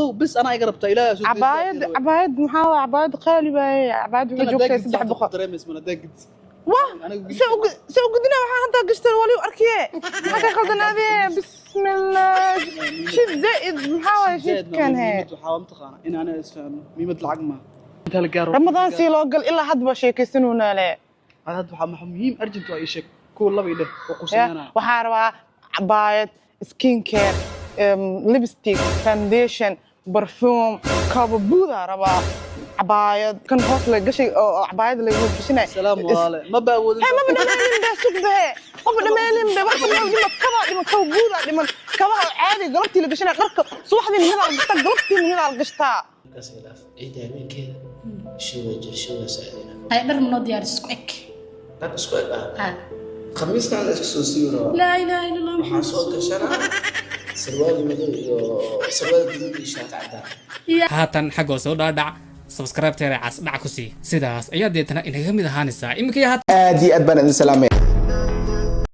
Madow bis anaa iga rabtaa, Ilaahay soo. Cabaayad, cabaayad maxaa waa? Cabaayad qaali waaye. Cabaayad waxay joogtaa 300. Dareemays mana daagid. Wah, se u gudina. Waxaa hadda gashtay wali u arkiye. Maxaa ka qaldanaadee? Bismillah, shid zaa'id maxaa waaye shidkan he? Muhiimad waxaa ma taqaana in ana isfahmo, muhiimad lacag ma inta la gaaro. Ramadaan sii loo gal ilaa hadda baa sheekaysanuunaa le. Hadda waxaa maxaa muhiim urgent waa ii sheeg, kuwa laba ii dheh oo Ya, qusanana. Waxaa rabaa cabaayad, skin care, lipstick, foundation, perfume, kaba buudaa rabaa, cabaayad kan hoos la gashay oo cabaayad laga hoos gashanay. Salaam walaale, ma ba awoodin. Hee, maba dhamaanin be, sug be, maba dhamaanin be. Wax kale dhiman, kabaa dhiman, kaba buudaa dhiman, kabaha caadi galabtii la gashanay, dharka subaxdii midaa la gashtaa, galabtii midaa la gashtaa. Markaas ilaaf ciidda habeenkeeda showga jir, showgaas aadayna. Hay, dhar ma noo diyaaris isku eg? Dhar isku eg ah? Ha. Khamiiskan la isku soo siibi rabaa. Laa ilaaha illa Allah. Waxaa soo gashanaa sarwaal madow iyo sarwaal guduud iyo shaati cadaan. Haatan xaggoo soo dhaadhac, subscribe-teeda cas dhac ku sii, sidaas ayaa deetana inaga mid ahaanaysaa iminka iyo haatan. Aad iyo aad baan idin salaamaya.